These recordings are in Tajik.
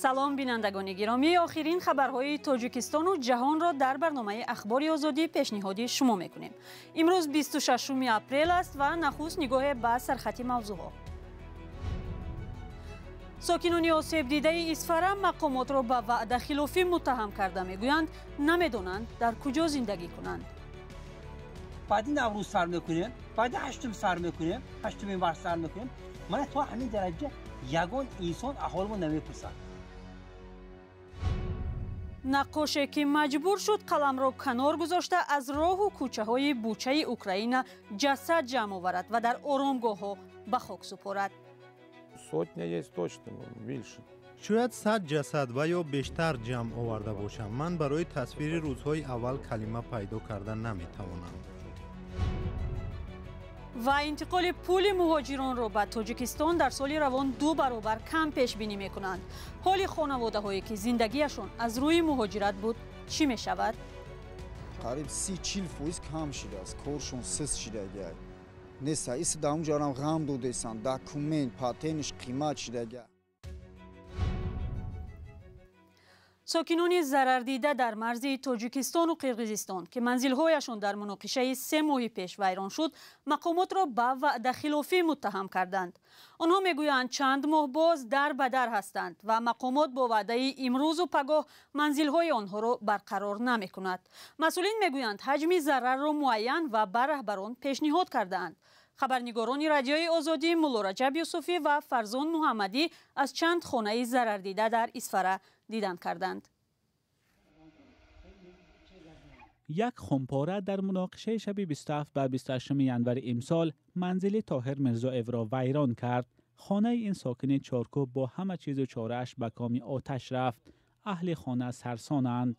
Салом, бинандагони гиромӣ. Охирин хабарҳои Тоҷикистону ҷаҳонро дар барномаи Ахбори Озодӣ пешниҳоди шумо мекунем. Имрӯз 26 апрел аст ва нахуст нигоҳе ба сархати мавзӯъҳо. Сокинони осебдидаи Исфара мақомотро ба ваъдахилофӣ муттаҳам карда мегӯянд, намедонанд дар куҷо зиндагӣ кунанд. Баъди Наврӯз сар мекунем, баъди ҳаштум сар мекунем, ҳаштуми март сар мекунем. Мана то ҳамин дараҷа ягон инсон аҳолимо намепурсад. Наққоше ки маҷбур шуд қаламро канор гузошта аз роҳу кӯчаҳои Бучаи Украина ҷасад ҷамъ оварад ва дар оромгоҳҳо ба хок супорад. Сотня есть точно, більше. Шояд 100 ҷасад ва ё бештар ҷамъ оварда бошам. Ман барои тасвири рӯзҳои аввал калима пайдо карда наметавонам. Ва интиқоли пули муҳоҷиронро ба Тоҷикистон дар соли равон 2 баробар кам пешбинӣ мекунанд. Ҳоли хонаводаҳое ки зиндагиашон аз рӯи муҳоҷират буд, чӣ мешавад? Қариб 30-40% кам шудааст, коршон сист шудагиай. Неста, иси дар онҷарам ғам додесанд, документ, патентш қимат шудагиай. Сокинони зарардида дар марзи Тоҷикистону Қирғизистон, ки манзилҳояшон дар муноқишаи 3 моҳи пеш вайрон шуд, мақомотро ба ваъдахилофӣ муттаҳам карданд. Онҳо мегӯянд, чанд моҳ боз дар ба дар ҳастанд ва мақомот бо ваъдаи имрӯзу пагоҳ манзилҳои онҳоро барқарор намекунад. Масъулин мегӯянд, ҳаҷми зарарро муайян ва ба раҳбарон пешниҳод кардаанд. Хабарнигорони Радиои Озодӣ Муллораҷаб Юсуфӣ ва Фарзон Муҳаммадӣ аз чанд хонаи зарардида дар Исфара дидан карданд. Як хумпора дар муноқишаи шаби 27 ба 28 январи имсол манзили Тоҳир Мирзоевро вайрон кард. Хонаи ин сокини Чоркӯҳ бо ҳама чизу чорааш ба коми оташ рафт. Аҳли хона сарсонанд.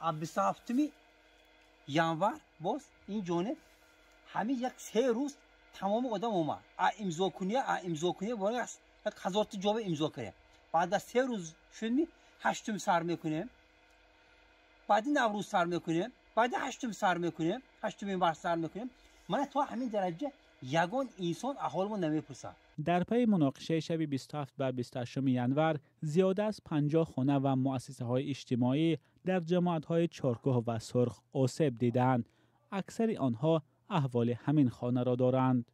27 январ боз ин ҷониб ҳамин як 3 рӯз тамоми одам омад. Имзокунӣ, имзокунӣ як ҳазорта ҷоба имзо кардем. Баъд аз 3 рӯз шудми ҳаштум сар мекунем, баъди Наврӯз сар мекунем, баъди ҳаштум сар мекунем, ҳаштуми март сар мекунем. Мана то ҳамин дараҷа ягон инсон аҳолимо намепурсад. Дар пайи муноқишаи шаби 27 ба 28 январ зиёда аз 50 хона ва муассисаҳои иҷтимоӣ дар ҷамоатҳои Чоркӯҳ ва Сурх осеб диданд. Аксари онҳо аҳволи ҳамин хонаро доранд.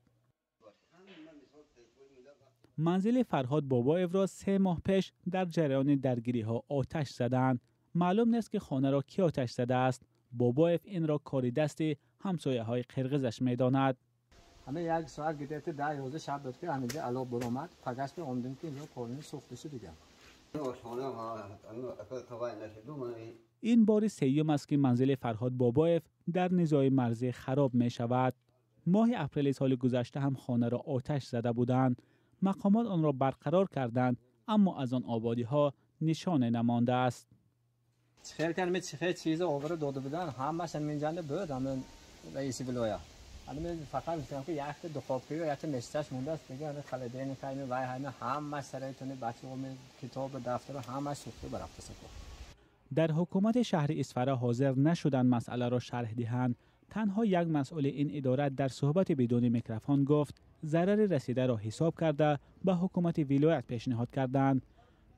Манзили Фарҳод Бобоевро 3 моҳ пеш дар ҷараёни даргириҳо оташ заданд. Маълум нест ки хонаро кӣ оташ задааст. Бобоев инро кори дасти ҳамсояҳои қирғизаш медонад. Ҳама як соат гидете 10-11 шаб буд ки ҳаминҷа ало баромад. Пагаш омадем ки инҷо корни сӯхта шуд дигар. Ин бори сеюм аст ки манзили Фарҳод Бобоев дар низои марзӣ хароб мешавад. Моҳи апрели соли гузашта ҳам хонаро оташ зада буданд. Мақомот онро барқарор карданд, аммо аз он ободиҳо нишоне намондааст. Чихел кардем, чихел чиза овара дода буданд, ҳамааш ҳаминҷанда буд, ҳамин раиси вилоя. Ҳамин фақат гуфтам ки якта духовкаю якта мешчаш мондааст, дигар ҳамин холодильник, ҳамин вай, ҳамин ҳамааш сароитони бачаҳо, китобу дафтару ҳамааш сӯхта барафтааст. Дар ҳукумати шаҳри Исфара ҳозир нашуданд масъаларо шарҳ диҳанд. Танҳо як масъули ин идора дар суҳбати бидуни микрофон гуфт, зарари расидаро ҳисоб карда ба ҳукумати вилоят пешниҳод карданд.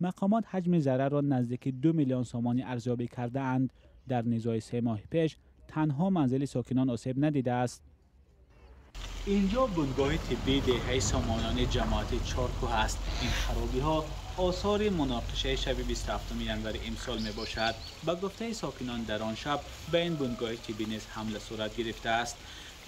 Мақомот ҳаҷми зарарро наздики 2 миллион сомонӣ арзёбӣ кардаанд. Дар низои 3 моҳ пеш танҳо манзили сокинон осеб надидааст. Инҷо бунгоҳи тиббии деҳаи Сомониёни ҷамоати Чоркӯҳ аст. Ин харобиҳо осори муноқишаи шаби 27 январи имсол мебошад. Ба гуфтаи сокинон дар он шаб ба ин бунгоҳи тиббӣ низ ҳамла сурат гирифтааст.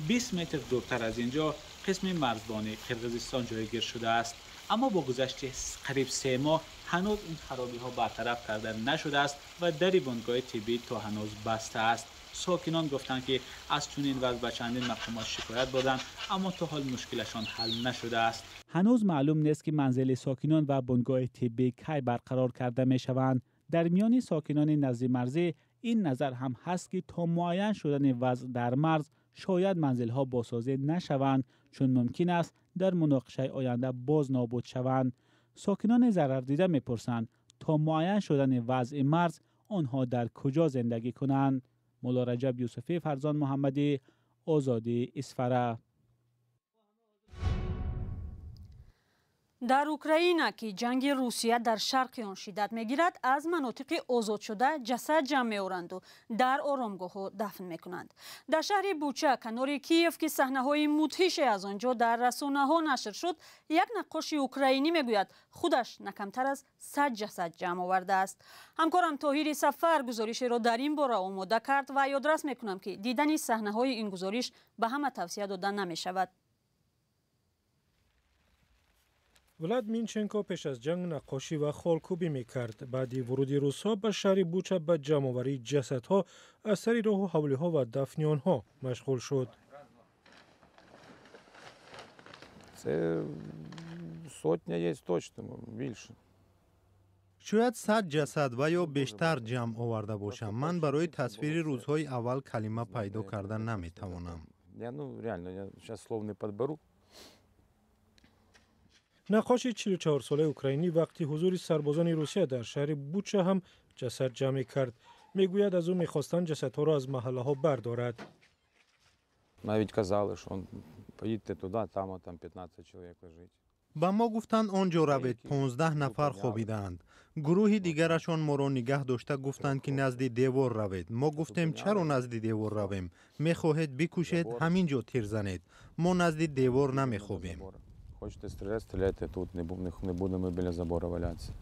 20 метр дуртар аз инҷо қисми марзбонии Қирғизистон ҷойгир шудааст. Аммо бо гузашти қариб 3 моҳ ҳанӯз ин харобиҳо бартараф карда нашудааст ва дари бунгоҳи тиббӣ то ҳанӯз баста аст. Сокинон гуфтанд ки аз чунин вазъ ба чандин мақомот шикоят бурданд, аммо то ҳол мушкилашон ҳал нашудааст. Ҳанӯз маълум нест ки манзили сокинон ва бунгоҳи тиббӣ кай барқарор карда мешаванд. Дар миёни сокинони назди марзӣ ин назар ҳам ҳаст ки то муайян шудани вазъ дар марз шояд манзилҳо босозӣ нашаванд, чун мумкин аст дар муноқишаи оянда боз нобуд шаванд. Сокинони зарардида мепурсанд, то муайян шудани вазъи марз онҳо дар куҷо зиндагӣ кунанд. Муллораҷаб Юсуфӣ, Фарзон Муҳаммадӣ, Озодӣ, Исфара. Дар Украина, ки ҷанги Русия дар шарқи он шиддат мегирад, аз манотиқи озодшуда ҷасад ҷамъ меоранду дар оромгоҳҳо дафн мекунанд. Дар шаҳри Буча, канори Киев, ки саҳнаҳои мудҳише аз он ҷо дар расонаҳо нашр шуд, як наққоши украинӣ мегӯяд, худаш на камтар аз 100 ҷасад ҷамъ овардааст. Ҳамкорам Тоҳири Сафар гузоришеро дар ин бора омода кард ва ёдрас мекунам, ки дидани саҳнаҳои ин гузориш ба ҳама тавсия дода намешавад. Влад Минченко пеш аз ҷанг наққошӣ ва холкӯбӣ мекард. Баъди вуруди русҳо ба шаҳри Буча ба ҷамъоварии ҷасадҳо аз сари роҳу ҳавлиҳо ва дафни онҳо машғул шуд. Це сотня есть точно, більше. Шояд 100 ҷасад ва ё бештар ҷамъ оварда бошам. Ман барои тасвири рӯзҳои аввал калима пайдо карда наметавонам. Я, ну, реально, я сейчас слов не подберу. Наққоши 44-солаи украинӣ вақти ҳузури сарбозони Русия дар шаҳри Буча ҳам ҷасад ҷамъ мекард. Мегӯяд, аз ӯ мехостанд ҷасадҳоро аз маҳаллаҳо бардорад. Навіть казали, що поїдьте туди, там 15 чоловік лежить. Ба мо гуфтанд, он ҷо равед, 15 нафар хобидаанд. Гурӯҳи дигарашон моро нигаҳ дошта гуфтанд, ки назди девор равед. Мо гуфтем, чаро назди девор равем? Мехоҳед бикушед, ҳамин ҷо тир занед. Мо назди девор намехобем. Хочете стріляти, стріляйте тут, не будемо біля забору валятися.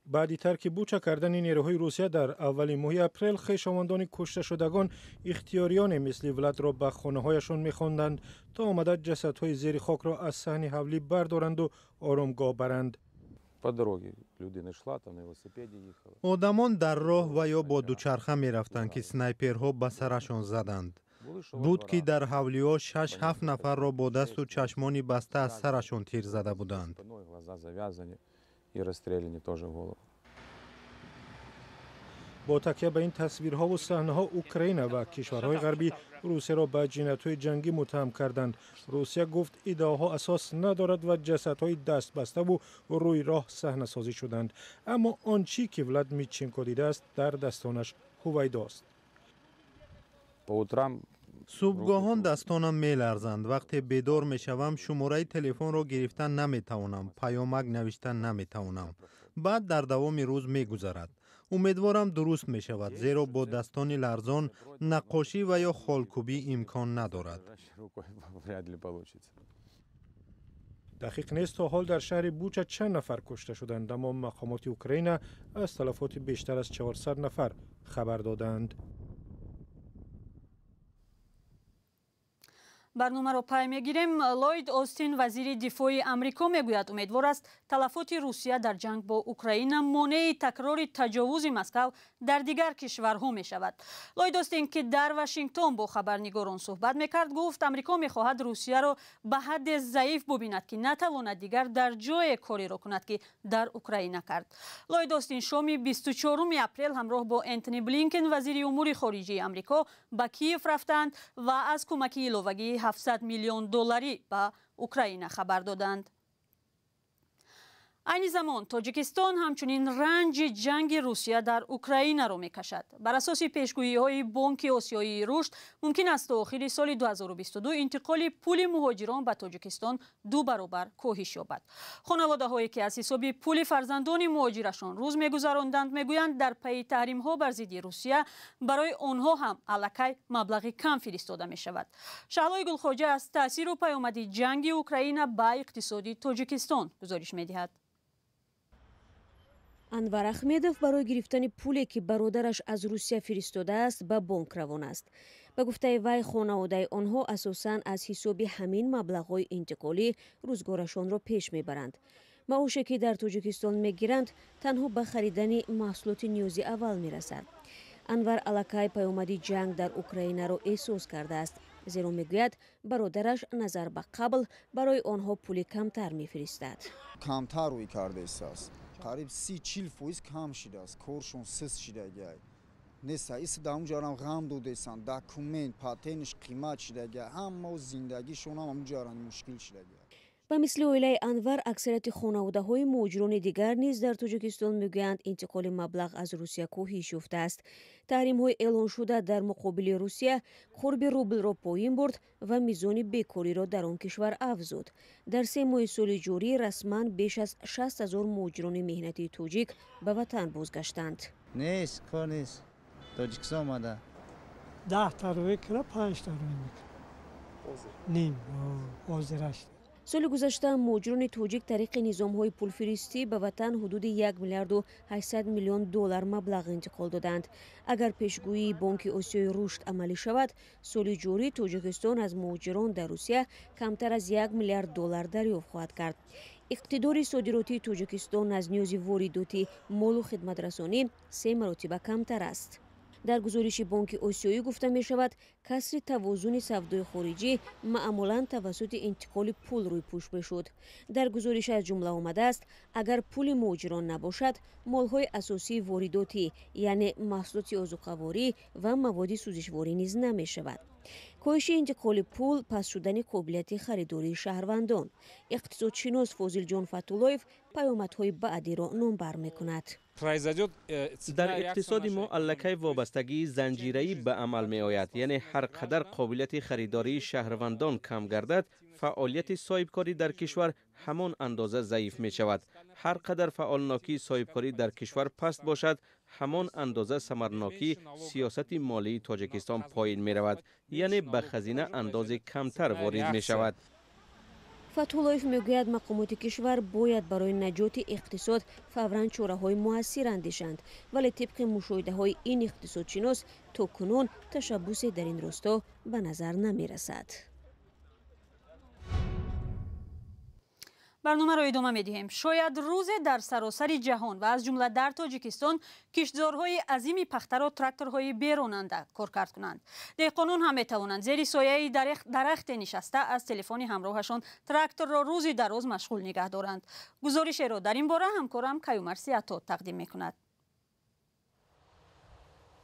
Баъди тарки Буча кардани нерӯҳои Русия дар аввали моҳи апрел, хешовандони кушташудагон ихтиёриёне мисли Владро ба хонаҳояшон мехонданд, то омада ҷасадҳои зери хокро аз саҳни ҳавлӣ бардоранду оромгоҳ баранд. По дороге людина йшла, там на велосипеді їхала. Одамон дар роҳ ва ё бо дучарха мерафтанд, ки снайперҳо ба сарашон заданд. Буд, ки дар ҳавлиҳо 6-7 нафарро бо дасту чашмони баста аз сарашон тир зада буданд. Бо такя ба ин тасвирҳову саҳнаҳо Украина ва кишварҳои ғарбӣ Русияро ба ҷиноятҳои ҷангӣ муттаҳам карданд. Русия гуфт, иддаоҳо асос надорад ва ҷасадҳои дастбаставу рӯи роҳ саҳнасозӣ шуданд. Аммо он чӣ ки Влад Митченко дидааст, дар дастонаш ҳувайдост. Субҳгоҳон дастонам меларзанд. Вақте бедор мешавам, шумораи телефонро гирифта наметавонам, паёмак навишта наметавонам. Баъд дар давоми рӯз мегузарад. Умедворам, дуруст мешавад, зеро бо дастони ларзон наққошӣ ва ё холкӯбӣ имкон надорад. Дақиқ нест, то ҳол дар шаҳри Буча чанд нафар кушта шуданд, аммо мақомоти Украина аз талафоти бештар аз 400 нафар хабар доданд. Барномаро пай мегирем. Ллойд Остин, вазири дифои Амрико, мегӯяд, умедвор аст, талафоти Русия дар ҷанг бо Украина монеи такрори таҷовузи Москав дар дигар кишварҳо мешавад. Ллойд Остин, ки дар Вашингтон бо хабарнигорон суҳбат мекард, гуфт, Амрико мехоҳад Русияро ба ҳадде заиф бубинад, ки натавонад дигар дар ҷое кореро кунад, ки дар Украина кард. Ллойд Остин шоми 24 апрел ҳамроҳ бо Энтони Блинкен, вазири умури хориҷии Амрико, ба Киев рафтанд ва аз кӯмаки иловагии 700 миллион долларӣ ба Украина хабар доданд. Айни замон Тоҷикистон ҳамчунин ранҷи ҷанги Русия дар Украинаро мекашад. Бар асоси пешгӯиҳои Бонки Осиёии рушд, мумкин аст то охири соли 2022 интиқоли пули муҳоҷирон ба Тоҷикистон 2 баробар коҳиш ёбад. Хонаводаҳое, ки аз ҳисоби пули фарзандони муҳоҷирашон рӯз мегузаронданд, мегӯянд, дар пайи таҳримҳо бар зидди Русия барои онҳо ҳам аллакай маблағи кам фиристода мешавад. Шаҳлои Гулхоҷа аз таъсиру паёмади ҷанги Украина ба иқтисоди Тоҷикистон гузориш медиҳад. Анвар Ахмедов барои гирифтани пуле, ки бародараш аз Русия фиристодааст, ба бонк равон аст. Ба гуфтаи вай, хонаводаи онҳо асосан аз ҳисоби ҳамин маблағҳои интиқолӣ рӯзгорашонро пеш мебаранд. Маоше, ки дар Тоҷикистон мегиранд, танҳо ба харидани маҳсулоти ниёзи аввал мерасад. Анвар аллакай паёмади ҷанг дар Украинаро эҳсос кардааст, зеро мегӯяд, бародараш назар ба қабл барои онҳо пули камтар мефиристад. Камтар рӯй кардаистааст. Қариб 30-40% кам шидааст, коршон сист шидагиай. Неста, ис дар онҷарам ғам додесанд, документ, патентш қимат шидагиай, ҳама зиндагишон ҳам онҷаран мушкил шидагиай. Ба мисли оилаи Анвар, аксарияти хонаводаҳои муҳоҷирони дигар низ дар Тоҷикистон мегӯянд, интиқоли маблағ аз Русия коҳиш ёфтааст. Таҳримҳои эълоншуда дар муқобили Русия қурби рублро поин бурд ва мизони бекориро дар он кишвар афзуд. Дар 3 моҳи соли ҷорӣ расман беш аз 60 ҳазор муҳоҷирони меҳнатии тоҷик ба ватан бозгаштанд. Нест, кор нест. Тоҷикистон омада. 10 та рӯй кира, 5 та рӯй мекунад. Ним, ҳозираш. Соли гузашта муҳоҷирони тоҷик тариқи низомҳои пулфиристӣ ба ватан ҳудуди 1 миллиарду 800 миллион доллар маблағ интиқол доданд. Агар пешгӯии Бонки Осиёи Рушд амалӣ шавад, соли ҷорӣ Тоҷикистон аз муҳоҷирон дар Русия камтар аз 1 миллиард доллар дарёфт хоҳад кард. Иқтидори содиротии Тоҷикистон аз ниёзи воридоти молу хидматрасонӣ 3 маротиба камтар аст. Дар гузориши Бонки Осиёӣ гуфта мешавад, касри тавозуни савдои хориҷӣ маъмулан тавассути интиқоли пул рӯйпӯш мешуд. Дар гузориш аз ҷумла омадааст, агар пули муҳоҷирон набошад, молҳои асосии воридотӣ, яъне маҳсулоти озуқаворӣ ва маводи сӯзишворӣ низ намешавад. Коҳиши интиқоли пул паст шудани қобилияти харидории шаҳрвандон. Иқтисодшинос Фозилҷон Фатуллоев паёмадҳои баъдиро номбар мекунад. Дар иқтисоди мо аллакай вобастагии занҷираӣ ба амал меояд, яъне ҳар қадар қобилияти харидории шаҳрвандон кам гардад, фаъолияти соҳибкорӣ дар кишвар ҳамон андоза заиф мешавад. Ҳар қадар фаъолнокии соҳибкорӣ дар кишвар паст бошад, ҳамон андоза самарнокии сиёсати молии Тоҷикистон поин меравад, яъне ба хазина андози камтар ворид мешавад. Фатҳуллоев мегӯяд, мақомоти кишвар бояд барои наҷоти иқтисод фавран чораҳои муассир андешанд, вале тибқи мушоҳидаҳои ин иқтисодшинос то кунун ташаббусе дар ин росто ба назар намерасад. Барномаро идома медиҳем. Шояд рӯзе дар саросари ҷаҳон ва аз ҷумла дар Тоҷикистон киштзорҳои азими пахтаро тракторҳои беронанда коркард кунанд. Деҳқонон ҳам метавонанд зери сояи дарахте нишаста аз телефони ҳамроҳашон тракторро рӯзи дароз машғул нигаҳ доранд. Гузоришеро дар ин бора ҳамкорам Каюмар Сиато тақдим мекунад.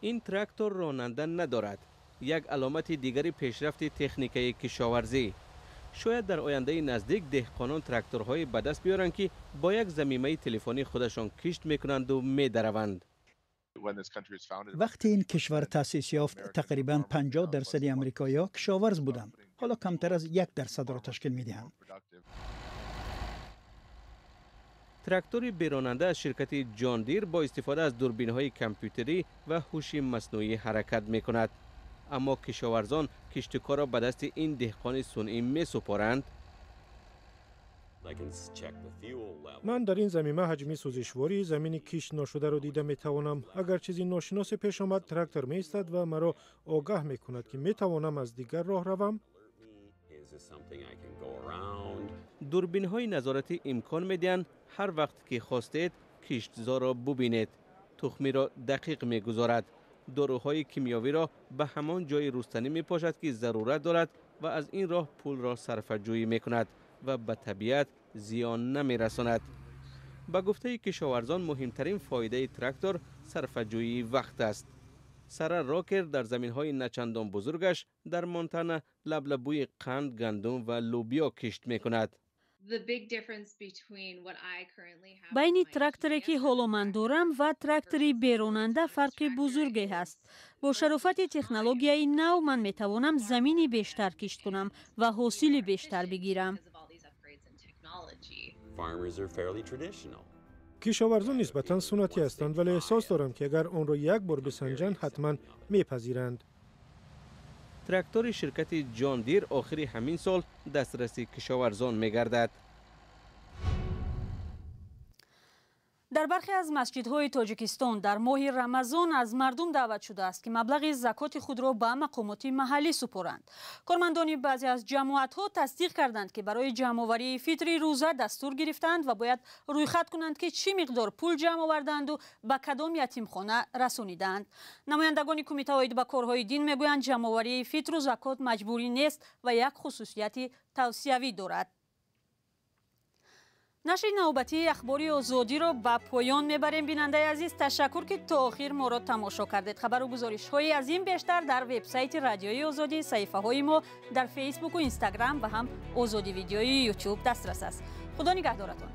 Ин трактор ронанда надорад. Як аломати дигари пешрафти техникаи кишоварзӣ. Шояд дар ояндаи наздик деҳқонон тракторҳое ба даст биёранд, ки бо як замимаи телефонӣ худашон кишт мекунанду медараванд. Вақте ин кишвар таъсис ёфт, тақрибан 50% амрикоиҳо кишоварз буданд. Ҳоло камтар аз 1%-ро ташкил медиҳанд. Трактори беронанда аз ширкати Ҷон Дир бо истифода аз дурбинҳои компютерӣ ва ҳуши маснуӣ ҳаракат мекунад. Аммо кишоварзон киштукорро ба дасти ин деҳқони сунъӣ месупоранд. Ман дар ин замима ҳаҷми сӯзишвории замини кишт ношударо дида метавонам. Агар чизи ношиносе пеш омад, трактор меистад ва маро огаҳ мекунад, ки метавонам аз дигар роҳ равам. Дурбинҳои назоратӣ имкон медиҳанд ҳар вақт ки хостед киштзорро бубинед. Тухмиро дақиқ мегузорад. Доруҳои кимиёвиро ба ҳамон ҷои рустанӣ мепошад, ки зарурат дорад, ва аз ин роҳ пулро сарфаҷӯӣ мекунад ва ба табиат зиён намерасонад. Ба гуфтаи кишоварзон, муҳимтарин фоидаи трактор сарфаҷӯии вақт аст. Сара Рокер дар заминҳои начандон бузургаш дар Монтана лаблабӯи қанд, гандум ва лӯбиё кишт мекунад. Байни тракторе ки ҳоло ман дорам ва трактори беронанда фарқи бузурге ҳаст. Бо шарофати технологияи нав ман метавонам замини бештар кишт кунам ва ҳосили бештар бигирам. Кишоварзон нисбатан суннатӣ ҳастанд, вале эҳсос дорам, ки агар онро як бор бисанҷанд, ҳатман мепазиранд. Трактори ширкати Ҷон Дир охири ҳамин сол дастраси кишоварзон мегардад. Дар бархе аз масҷидҳои Тоҷикистон дар моҳи Рамазон аз мардум даъват шудааст, ки маблағи закоти худро ба мақомоти маҳаллӣ супоранд. Кормандони баъзе аз ҷамоатҳо тасдиқ карданд, ки барои ҷамъоварии фитри рӯза дастур гирифтаанд ва бояд рӯйхат кунанд, ки чӣ миқдор пул ҷамъ овардаанду ба кадом ятимхона расонидаанд. Намояндагони кумита оид ба корҳои дин мегӯянд, ҷамъоварии фитру закот маҷбурӣ нест ва як хусусияти тавсиявӣ дорад. Нашри навбатии Ахбори Озодиро ба поён мебарем. Бинандаи азиз, ташаккур, ки то охир моро тамошо кардед. Хабару гузоришҳои аз ин бештар дар вебсайти Радиои Озодӣ, саҳифаҳои мо дар Фейсбуку Инстаграм ва ҳам Озодӣ Видеои Ютуб дастрас аст. Худо нигаҳдоратон.